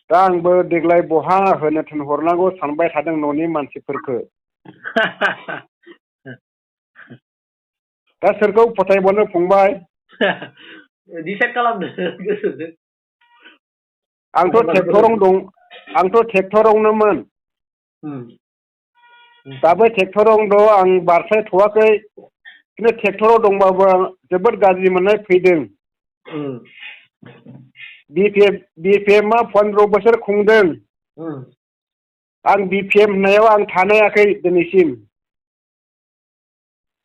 दा आंबो देग्लाय बहा होनो थिनहरनांगौ सानबाय थादों न'नि मानसिफोरखौ। दा सोरखौ फोथायबावनो फंबाय? डिसाइड खालामदो गोसोजों। आंथ' ट्रेक्टरावनोमोन। दाबो ट्रेक्टरावनो दं, आं बारस्लायथ'वाखै। खिन्थु ट्रेक्टराव दंबाबो जोबोद गाज्रि मोननाय फैदों। BPM 15 बोसोर खुंदों। आं BPM होननायाव आं थानो हायाखै दिनैसिम।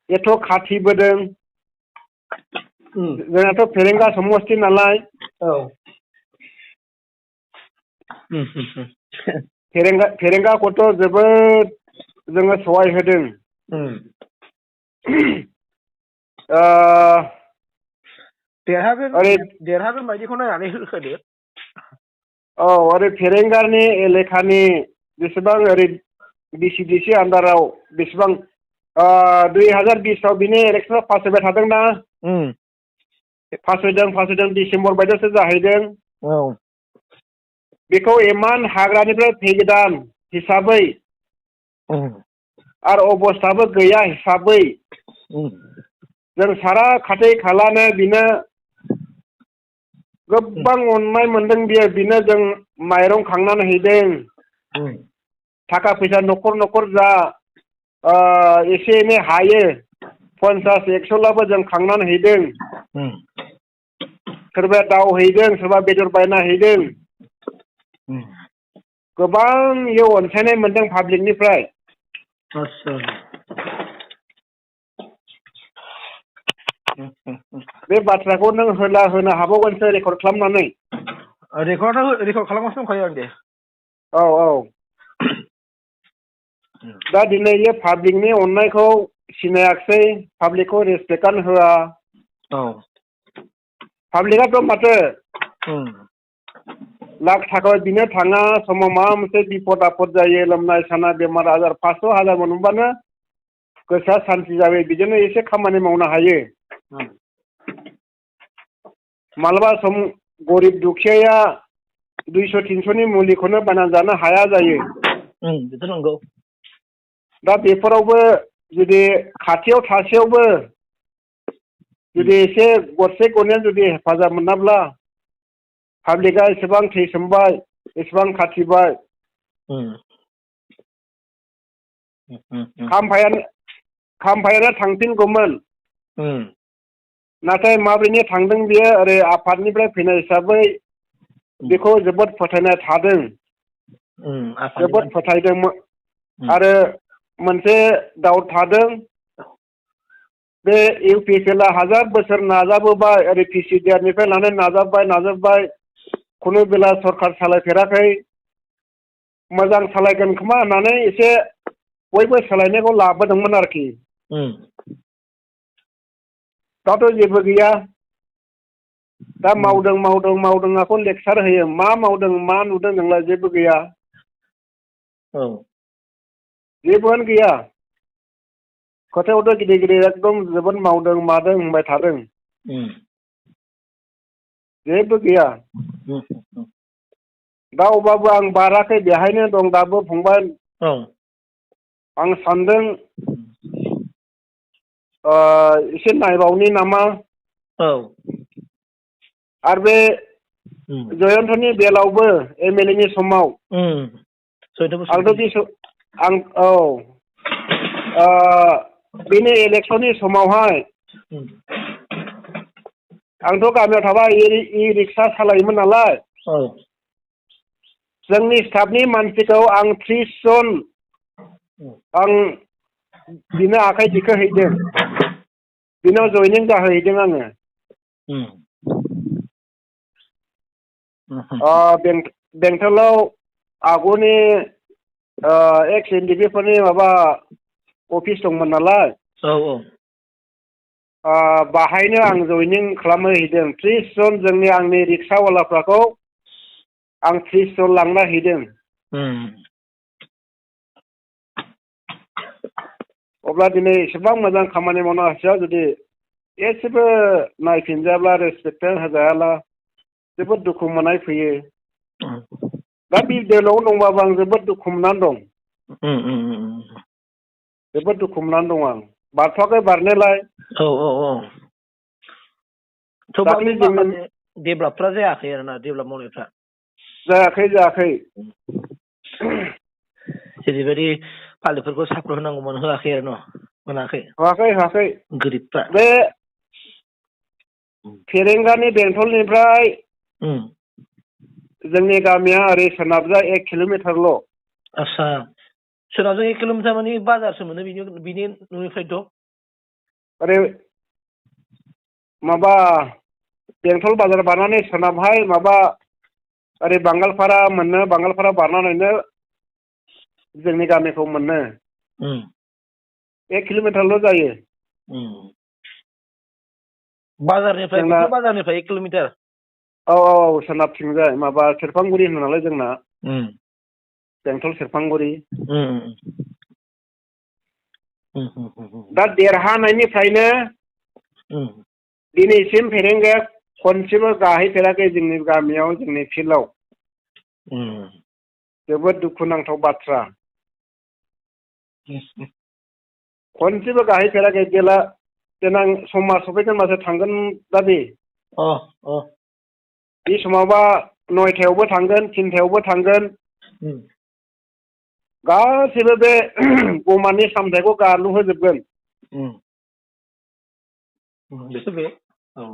एथ' खाथिबोदों। जोंनाथ' फेरेंगा समस्ति नालाय। फेरेंगाखौथ' जोबोद जोङो सहाय होदों। देरहागोन बायदिखौ नायनानै होदो। औ, ओरै फेरेंगानि एलेखानि बेसेबां ओरै DCDC आन्दाराव बेसेबां 2020आव बिनि इलेक्सनाव पास जाबाय थादोंना। पास होदों डिसेम्बर बायदियावसो जाहैदों। बेखौ इमान हाग्रानिफ्राय फैगोदान हिसाबै आरो अबस्थाबो गैया हिसाबै जों सारा खाथि खालानो बिनो गोबां अननाय मोनदों बिनो जों माइरं खांनानै हैदों। थाखा फैसा न'खर जा एसे एनै हायो 50-100लाबो जों खांनानै हैदों। सोरबाया दाउ हैदों, सोरबा बेदर बायना हैदों। गोबां इयाव अनसायनाय मोनदों पाब्लिकनिफ्राय। बे बाथ्राखौ नों होनो हाबावगोनसो रेकर्ड खालामनानै। रेकर्ड खालामगासिनो दंखायो आं दे। औ। दा दिनै बे पाब्लिकनि अननायखौ सिनायाखिसै, पाब्लिकखौ रेसपेक्टआनो होआ। पाब्लिकआथ' माथो लाख थाखा बिनो थाङा, समाव माबा मोनसे बिपद आफद जायो, लोमनाय सानाय बेमार आजार 500-1000 मोनबानो गोसोआ सान्ति जाबाय, बिदिनो एसे खामानि मावनो हायो। मालाबा सम गरिब दुखियाया 200-300नि मुलिखौनो बायनानै जानो हाया जायो। बेथ' नंगौ। दा बेफोरावबो जुदि खाथियाव थासेयावबो जुदि एसे गरसे गरनैया जुदि हेफाजाब मोनाब्ला, पाब्लिकआ एसेबां थैसोमबाय, एसेबां खाथिबाय, खाम्फायानो थांफिनगौमोन। नाथाय माब्रैनो थांदों बियो, ओरै आफादनिफ्राय फैनाय हिसाबै बेखौ जोबोद फोथायनाय थादों। जोबोद फोथायदोंमोन। आरो मोनसे दाउट थादों, बे UPPL हाजार बोसोर नाजाबोबाय, ओरै PCDR निफ्राय लानानै नाजाबबाय, खुनु बेला सरखार सालायफेराखै। मोजां सालायगोन खोमा होननानै एसे बयबो सोलायनायखौ लाबोदोंमोन आरोखि। दाथ' जेबो गैया। दा मावदोंखौ लेक्सार होयो। मा मावदों, मा नुदों नोंलाय? जेबो गैया। जेबोआनो गैया। खोथायावथ' गिदिर एकदम जोबोद मावदों मादों होनबाय थादों। जेबो गैया। दा अबाबो आं बाराखै, बेहायनो दं दाबो फंबाय। आं सानदों एसे नायबावनि नामा। आरो बे जयन्तनि बेलावबो MLA नि समाव बेनि इलेक्सननि समावहाय आंथ' गामियाव थाबा इ-रिक्सा सालायोमोन नालाय। जोंनि स्टाफनि मानसिखौ आं 30 जन आं बिनो आखाइ दिखोहैदों। बिनाव जयनिं जाहोहैदों आङो। बेंटलाव आगुनि एक्स NDP फोरनि माबा अफिस दंमोन नालाय। बाहायनो आं जयनिं खालामहैदों। 30 जन जोंनि आंनि रिक्सावालाफोरखौ आं 30 जन लांना हैदों। अब्ला दिनै एसेबां मोजां खामानि मावनो हासेयाव जुदि एसेबो नायफिनजायाब्ला, रेसपेक्ट होजायाब्ला जोबोद दुखु मोननाय फैयो। दा बे दोलाव दंबाबो आं जोबोद दुखु मोननानै दं। जोबोद दुखु मोननानै दं आं। बारथ'वाखै बारनायालाय। औ औ औ। दाख्लै जोंनि डेभेलपफ्रा जायाखै आरोना डेभेलप मावनायफ्रा। जायाखै जायाखै। जेरैबायदि पाब्लिकफोरखौ सापर्ट होनांगौमोन होआखै आरो न' मोनाखै। होआखै होआखै। गोरिबफ्रा। बे फेरेंगानि बेंटलनिफ्राय जोंनि गामिया ओरै सोनाबजा 1 किल'मिटारल'। आस्सा सोनाबजों 1 किल'मिटार माने बाजारसो मोनो बिनि न'निफ्रायथ'। ओरै माबा बेंटल बाजार बारनानै सोनाबहाय माबा ओरै बांगालपारा मोनो, बांगालपारा बारनानैनो जोंनि गामिखौ मोनो। 1 किल'मिटारल' जायो। बाजारनिफ्राय जोंना बेंटल बाजारनिफ्राय 1 किल'मिटार। औ औ सोनाबथिंजाय माबा सेरफांगुरि होनो नालाय जोंना। बेंटल सेरफांगुरि। दा देरहानायनिफ्रायनो दिनैसिम फेरेंगाया खनसेबो गाहैफेराखै जोंनि गामियाव, जोंनि फिल्डआव। जोबोद दुखुनांथाव बाथ्रा। खनसेबो गाहैफेराखै। देनां समा सफैगोन होनबासो थांगोन दा बे। बे समावबा 9थायावबो थांगोन, 3थायावबो थांगोन। गासैबो बे गमानि सामथाइखौ गाग्लोबहोजोबगोन। बेसो बे औ।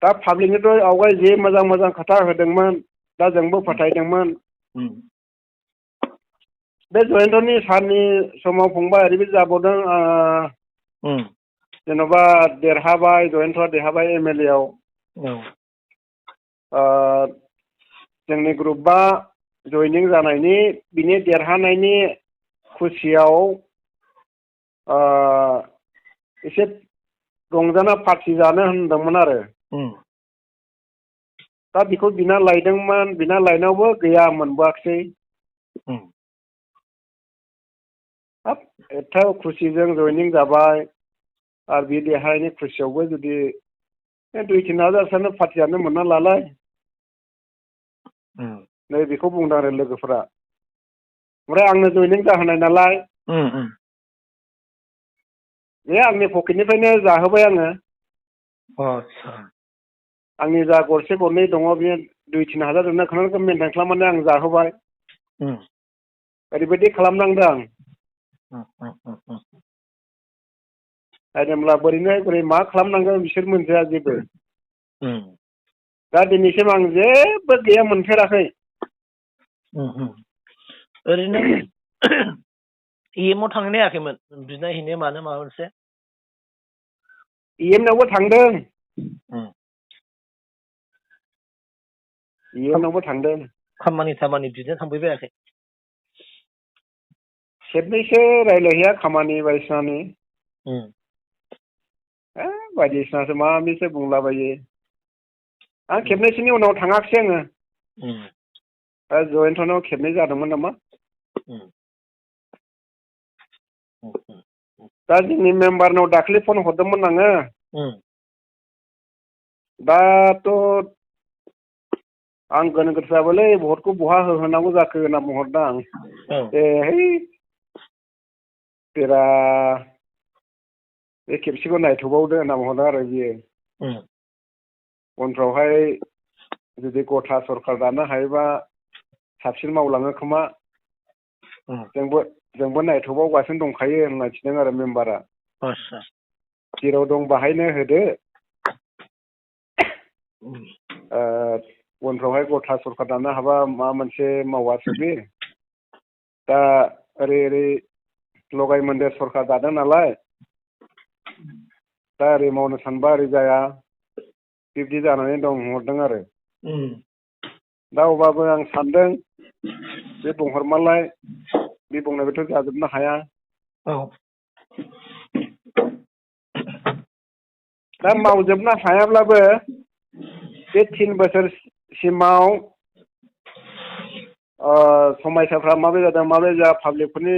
दा पाब्लिकनिथ' आवगाय जि मोजां मोजां खोथा होदोंमोन, दा जोंबो फोथायदोंमोन। बे जयेन्तनि सारनि समाव फंबाय ओरैबायदि जाबावदों, जेन'बा देरहाबाय, जयेन्तआ देरहाबाय MLA आव। जोंनि ग्रुपआ जइनिं जानायनि, बिनि देरहानायनि खुसियाव एसे रंजाना पार्टि जानो होनदोंमोन आरो। दा बेखौ बिना लायदोंमोन, बिना लायनायावबो गैया, मोनबोआखिसै। हाब एथ' खुसिजों जइनिं जाबाय, आरो बे देरहानायनि खुसियावबो जुदि 2-3 हाजारसोनो पार्टि जानो मोनना लालाय। नै बेखौ बुंदों आरो लोगोफोरा। ओमफ्राय आंनो जइनिं जाहोनाय नालाय, बे आंनि पकेटनिफ्रायनो जाहोबाय आङो। आंनि जा गरसे गरनै दङ, बे 2-3 हाजारजोंनो खुनुरुखुम मेनटेन खालामनानै आं जाहोबाय। ओरैबायदि खालामनांदों आं। होनब्ला बोरै मा खालामनांगौ बिसोर मोनथिया जेबो। दा दिनैसिम आं जेबो गैया मोनफेराखै। ओरैनो EM आव थांनो हायाखैमोन बिनायहैनो मानो माबा मोनसे? EM नावबो थांदों। EM नावबो थांदों। खामानि बिनो थांबायबायाखै? खेबनैसो रायज्लायहैया खामानि बायदिसिनानि। बायदिसिनासो माबा माबिसो बुंलाबायो। आं खेबनैसोनि उनाव थाङाखिसै आङो। जयेन्तनाव खेबनै जादोंमोन नामा? दा जोंनि मेम्बारनाव दाखालि फन हरदोंमोन आङो। दाथ' आं गोनो गोथो जाबायलै, भटखौ बहा होहोनांगौ जाखो होनना बुंहरदों आं। देरा बे खेबसेखौ नायथ'बावदो होनना बुंहरदों आरो बियो। उनफ्रावहाय जुदि गथा सरखार दानो हायोबा साबसिन मावलाङो खोमा। जोंबो नायथ'बावगासिनो दंखायो होनना थिदों आरो मेम्बारा। जेराव दं बाहायनो होदो। उनफ्रावहाय गथा सरखार दानो हाबा माबा मोनसे मावासो बे। दा ओरै लगाय मोन्देर सरखार दादों नालाय, दा ओरै मावनो सानबा ओरै जाया, बिब्दि जानानै दं हरदों आरो। दा अब्लाबो आं सानदों, बे बुंहरमालाय बे बुंनायबाथ' जाजोबनो हाया। दा मावजोबनो हायाब्लाबो बे 3 बोसोरसिमाव समयसाफ्रा माबोरै जादों, माबोरै जाया, पाब्लिकफोरनि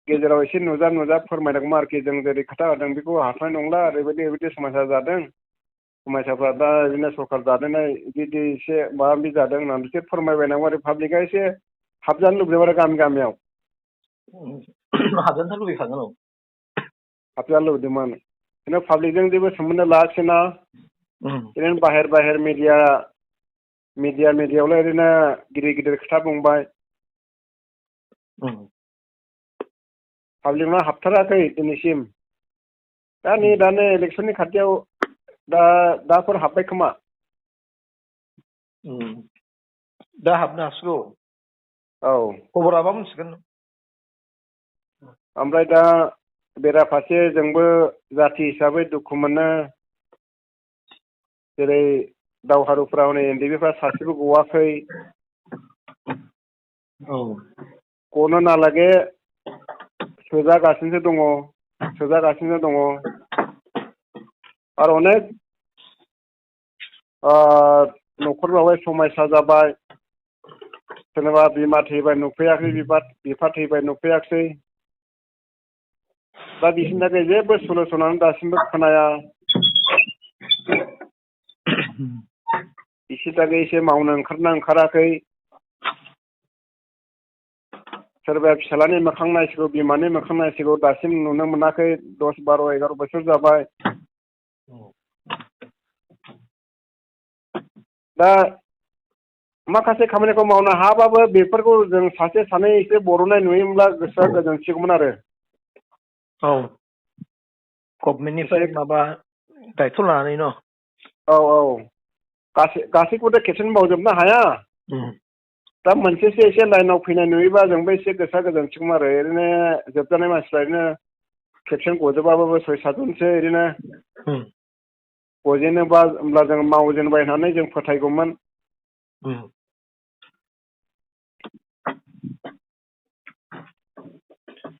गेजेराव एसे नुजा फोरमायनांगौमोन आरोखि। जों जेरै खोथा होदों बेखौ हाथाय नंला, ओरैबायदि समयसा जादों। समायसाफ्रा दा बिदिनो सरकार दानाय बिदि एसे माबा माबि जादों होननानै एसे फोरमायबायनांगौ आरो पाब्लिकआ एसे हाबजानो लुबैयो आरो गामियाव हाबजानोथ' लुबैखागोन औ हाबजानो लुबैदोंमोन खिन्थु पाब्लिकजों जेबो सोमोन्दो लायासैना ओरैनो बाहेर मिडियायावलाय ओरैनो गिदिर खोथा बुंबाय पाब्लिकनाव हाबथाराखै दिनैसिम दानो इलेक्सननि खाथियाव दाफोर हाबबाय खोमा दा हाबनो हासिगौ औ खबराबा मोनसिगोन ओमफ्राय दा बेराफारसे जोंबो जाथि हिसाबै दुखु मोनो जेरै दावहारुफ्रा हनै एनडिएफबिफ्रा सासेबो गवाखै गनो नालागे सोजागासिनो दङ आरो अनेक न'खरफ्रावहाय समयसा जाबाय सोरनिबा बिमा थैबाय नुफैयाखै बिफा थैबाय नुफैयाखै दा बिसोरनि थाखाय जेबो सलुसनानो दासिमबो खोनाया बिसोरनि थाखाय एसे मावनो ओंखाराखै सोरबाया फिसालानि मोखां नायसिगौ बिमानि मोखां नायसिगौ दासिम नुनो मोनाखै 10, 12, 11 बोसोर जाबाय दा माखासे खामानिखौ मावनो हाबाबो बेफोरखौ जों सासे सानै एसे बर'नाय नुयोमोनब्ला गोसोआ गोजोनसिगौमोन आरो औ गभर्नमेन्टनिफ्राय माबा दायथ' लानानै न औ गासैखौबोथ' खेबसेनो मावजोबनो हाया दा मोनसेसो एसे लाइनाव फैनाय नुयोबा जोंबो एसे गोसोआ गोजोनसिगौमोन आरो ओरैनो जोबजानाय मानसिफ्रा ओरैनो खेबसेनो गजोबाबो 6-7 जनसो ओरैनो गजेनोबा होमब्ला जों मावजेनबाय होननानै जों फोथायगौमोन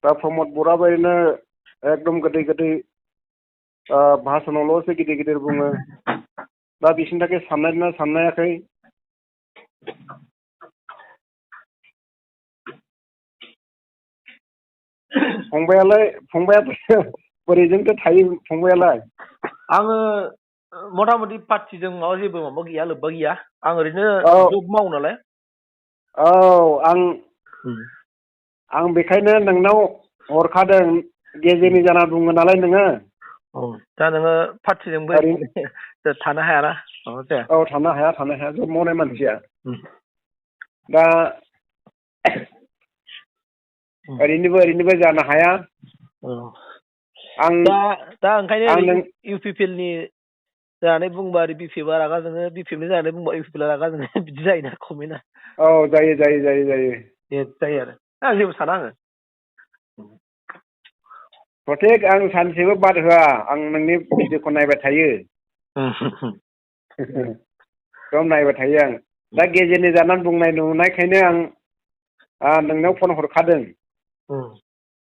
दा प्रमद बर'आबो ओरैनो एकदम गोदै भाषणावल'सो गिदिर बुङो दा बिसोरनि थाखाय साननायना साननायाखै फंबायालाय बोरैजोंथो थायो फंबायालाय आङो मथा मथि पार्टिजों जेबो माबा गैया लोब्बा गैया आं ओरैनो जब मावो नालाय औ आं बेखायनो नोंनाव हरखादों गेजेरनि जाना बुङो नालाय नोङो दा नोङो पार्टिजोंबो थानो हायाना औ थानो हाया जब मावनाय मानसिया दा ओरैनोबो जानो हाया दा ओंखायनो इउ पि पि एल नि जानानै बुंबा आरो बि पि एफआ रागा जोङो बि पि एफ नि जानानै बुंबा इउ पि पि एल आ रागा जोङो बिदि जायोना कमेन्टआ औ जायो जायो आरो आं जेबो साना आङो प्रतेक आं सानसेबो बाद होआ आं नोंनि भिडिअखौ नायबाय थायो एकदम नायबाय थायो आं दा गेजेरनि जानानै बुंनाय नुनायखायनो आं नोंनाव फन हरखादों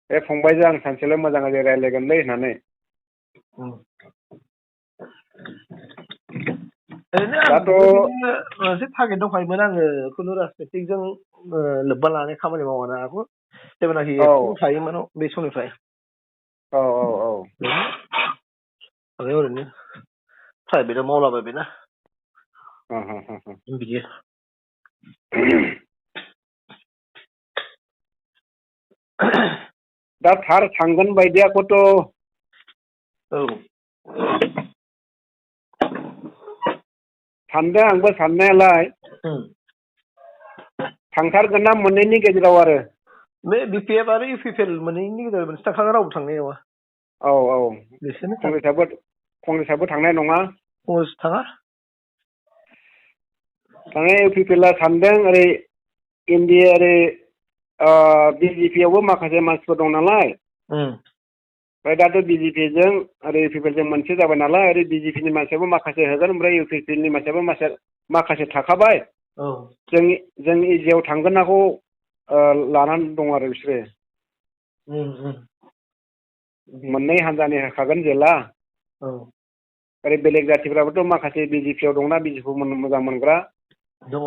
बे फंबायजों आं सानसेल' मोजाङै रायज्लायगोनलै होननानै दाथ' मोनसे टारगेट दंखायोमोन आङो खुनु राजनितिकजों लोब्बा लानानै खामानि मावानो हागौ जेब्लानाखि एक्टिभ थायोमोन बे समनिफ्राय ओरैनो प्राइभेटआव मावलाबायबायना बिदि दा थार थांगोन बायदियाखौथ' सानदों आंबो साननायालाय थांथारगोन ना मोननैनि गेजेराव आरो बे बि पि एफ आरो इउ पि पि एल मोननैनि गेजेराव मोनसे थांखागोन रावबो थांनाय नङा बिसोरनो कंग्रेसआबो थांनाय नङा कंग्रेस थाङा थांनाय इउ पि पि एल आ सानदों ओरै इन्डिया ओरै बि जे पि आवबो माखासे मानसिफोर दं नालाय ओमफ्राय दाथ' बि जे पि जों ओरै इउ पि पि एल जों मोनसे जाबाय नालाय ओरै बि जे पि नि मानसियाबो माखासे होगोन ओमफ्राय इउ पि पि एल नि मानसियाबो माखासे थाखाबाय जों इजिआव थांगोनखौ लानानै दं आरो बिसोरो मोननै हान्जानि होखागोन जेला ओरै बेलेग जाथिफ्राबोथ' माखासे बि जे पि आव दंना बि जे पि खौ मोजां मोनग्रा दङ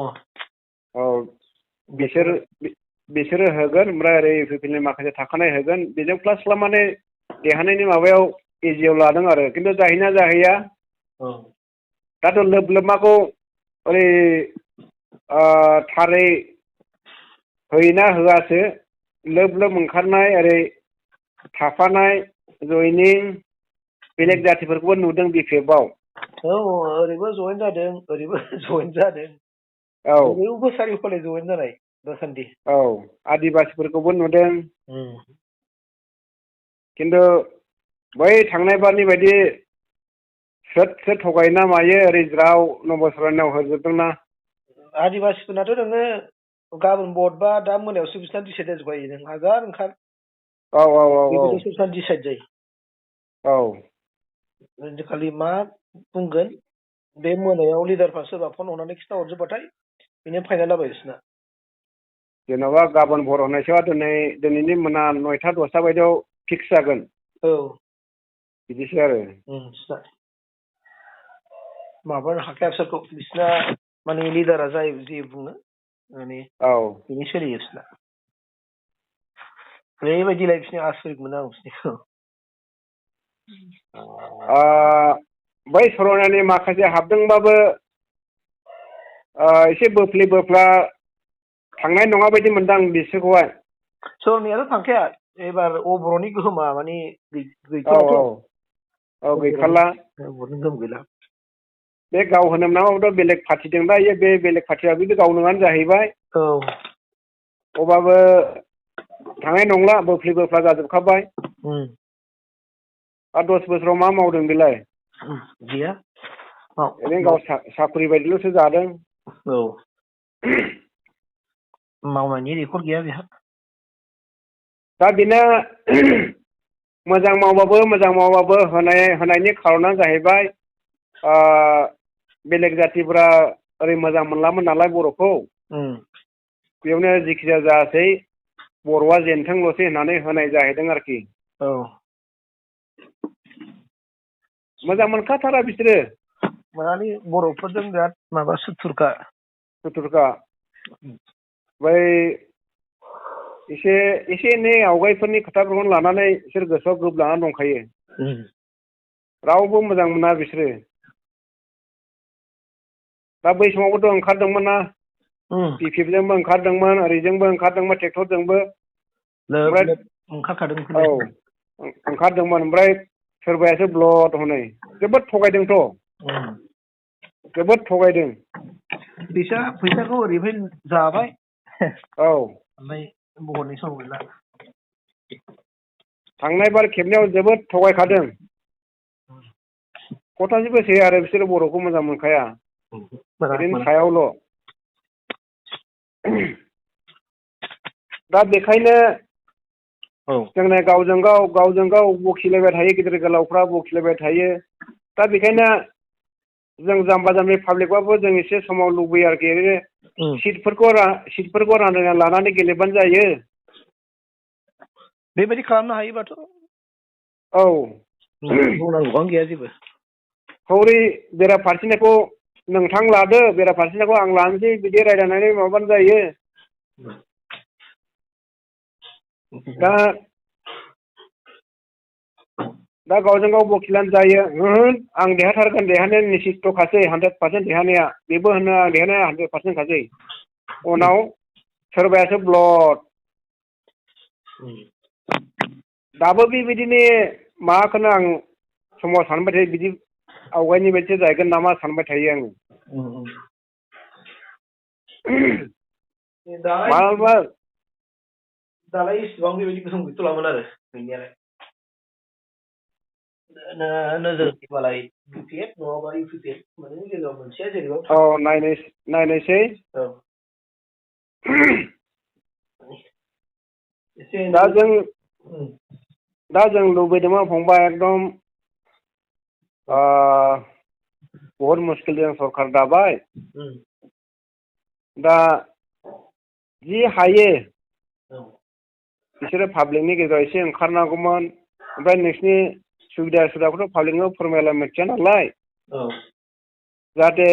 बिसोरो होगोन ओमफ्राय ओरै इउ पि पि एल नि माखासे थाखानाय होगोन बेजों प्लास खालामनानै देरहानायनि माबायाव इजिआव लादों आरो खिन्थु जाहैना जाहैया दाथ' लोब लोबमाखौ ओरै थारै होयोना होआसो लोब लोब ओंखारनाय ओरै थाफानाय जयनिं बेलेग जातिफोरखौबो नुदों BPF-आव। औ ओरैबो जयेन जादों ओरैबो जयेन जादों। औ ओरैबो सारिय'फाले जयेन जानाय दासान्दि। औ आदिबासिफोरखौबो नुदों। खिन्थु बै थांनाय बारनि बायदि सोद सोद थगायोना मायो ओरै ज्राव नबसरनायाव होजोबदोंना। आदिबासिफोरनाथ' नोङो गाबोन भटबा दा मोनायावसो बिसिना डिसाइड जाजोबखायो नों हाजार ओंखार। औ औ औ औ बेखौथ' बिसिना डिसाइड जायो। औ खालि मा बुंगोन बे मोनायाव लिडारफ्रा सोरबा फन हरनानै खिन्थाहरजोबबाथाय बेनो फाइनाल जाबाय बिसिना। जेन'बा गाबोन भट होनायसोबा दिनैनि मोना 9टा 10टा बायदियाव फिक्स जागोन। औ बिदिसो आरो। माबानो हाखाया बिसोरखौ बिसिना माने लिडारा जाय जि बुङो माने औ बिनि सोलियो बिसिना। ओरैबायदिलाय बिसिनि आसरित मोनो आं बिसोरनिखौ। बै सर'नानि माखासे हाबदोंबाबो एसे बोफ्ले बोफ्ला थांनाय नङा बायदि मोनदां बिसोरखौहाय। सर'नियाथ' थांखाया एबार अबर'नि गोहोमा माने औ गैथ'लाथ'। औ गैखाला। अबर'नि गोहोम गैला। बे गाव होनो मोनाबाबोथ' बेलेग पार्टि दं दा बे बेलेग पार्टियाबो गाव नङानो जाहैबाय। औ अबाबो थांनाय नंला बोफ्ले बोफ्ला जाजोबखाबाय। आरो 10 बोसोराव मा मावदों बेलाय? गैया। ओरैनो गाव साख्रि बायदिल'सो जादों। औ मावनायनि रेकर्ड गैया बेहा। दा बेनो मोजां मावबाबो होनायनि खार'ना जाहैबाय बेलेग जातिफ्रा ओरै मोजां मोनलामोन नालाय बर'खौ। बेयावनो जिखिजाया जायासै बर'आ जेनथोंल'सै होननानै होनाय जाहैदों आरोखि। औ मोजां मोनखाथारा बिसोरो। माने बर'फोरजों बिराद माबा सुथुरखा। सुथुरखा। बै एसे एनै आवगायफोरनि खोथाफोरखौनो लानानै बिसोर गोसोआव गोब लानानै दंखायो। रावबो मोजां मोना बिसोरो। दा बै समावबोथ' ओंखारदोंमोन ना। BPF-जोंबो ओंखारदोंमोन ओरैजोंबो ओंखारदोंमोन ट्रेक्टरजोंबो। लोब लोब ओंखारखादों। औ ओंखारदोंमोन ओमफ्राय सोरबायासो ब्लद हनै जोबोद थगायदोंथ'। जोबोद थगायदों। फैसाखौ ओरैनिफ्राय जाबाय। औ ओमफ्राय भटनि समाव गैला। थांनाय बार खेबनायाव जोबोद थगायखादों। खथासेबो सोया आरो बिसोरो बर'खौ मोजां मोनखाया। ओरैनो सायावल'। दा बेखायनो जोंना गावजों गाव बखिलायबाय थायो गिदिर गोलावफ्रा बखिलायबाय थायो। दा बेखायनो जों जाम्बा जाम्बि पाब्लिकबाबो जों एसे समाव लुबैयो आरोखि ओरैनो सिटफोरखौ रानलायना लानानै गेलेबानो जायो। बेबायदि खालामनो हायोबाथ'। औ बुंनांगौआनो गैया जेबो। हौरै बेराफारसेनिखौ नोंथां लादो बेराफारसेनिखौ आं लानोसै बिदि रायज्लायनानै माबानो जायो। दा गावजों गाव बखिलानो जायो आं देरहाथारगोन देरहानाया निस्सयखासै 100% देरहानाया बेबो होनो आं देरहानाया 100% खासै उनाव सोरबायासो ब्लद दाबो बेबायदिनो माबाखौनो आं समाव सानबाय थायो बिदि आवगायनि बायदिसो जाहैगोन नामा सानबाय थायो आङो। माब्लाबा दालाय इसेबां बेबायदि गोहोम गैथ'लामोन आरो गैनायालाय। नोजोर होबालाय BPF नङाबा UPPF मोननैनि गेजेराव मोनसेया जेरैबाबो औ नायनोसै। औ दा जों लुबैदोंमोन फंबाय एकदम बहुद मुस्किलजों सरखार दाबाय। दा जि हायो बिसोरो पाब्लिकनि गेजेराव एसे ओंखारनांगौमोन ओमफ्राय नोंसिनि सुबिदाखौथ' पाब्लिकनो फोरमायला मिथिया नालाय जाहाथे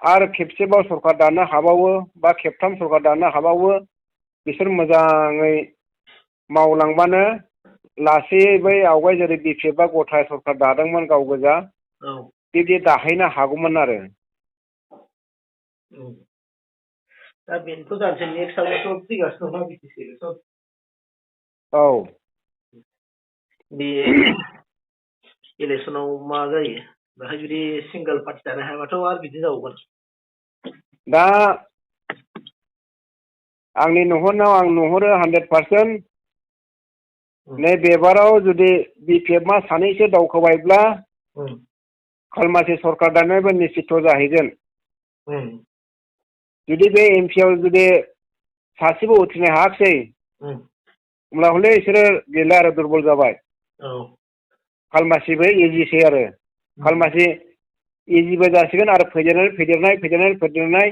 आरो खेबसेबाव सरखार दानो हाबावो बा खेबथाम सरखार दानो हाबावो बिसोर मोजाङै मावलांबानो लासै बै आवगाय जेरै BPF-आ गथा सरखार दादोंमोन गाव गोजा बिदि दाहैनो हागौमोन आरो। दा बेनोथ' जानोसै नेक्स्ट आबोथ' फैगासिनो दंना बिटिसि इलेक्सन। औ बे इलेक्सनाव मा जायो बेहाय जुदि सिंगल पार्टि दानो हायाबाथ' आरो बिदि जाबावगोन। दा आंनि नुहुरनायाव आं नुहुरो 100% नै बेबाराव जुदि बिपिएफआ सानैसो दावखोबायब्ला खालमासि सरकार दानायाबो निश्चित जाहैगोन। जुदि बे एमपिआव जुदि सासेबो उथ्रिनो हायाखिसै होमब्ला हले बिसोरो गैला आरो दुरबल जाबाय। खालमासिबो इजिसै आरो खालमासि इजिबो जासिगोन आरो फेदेरनाय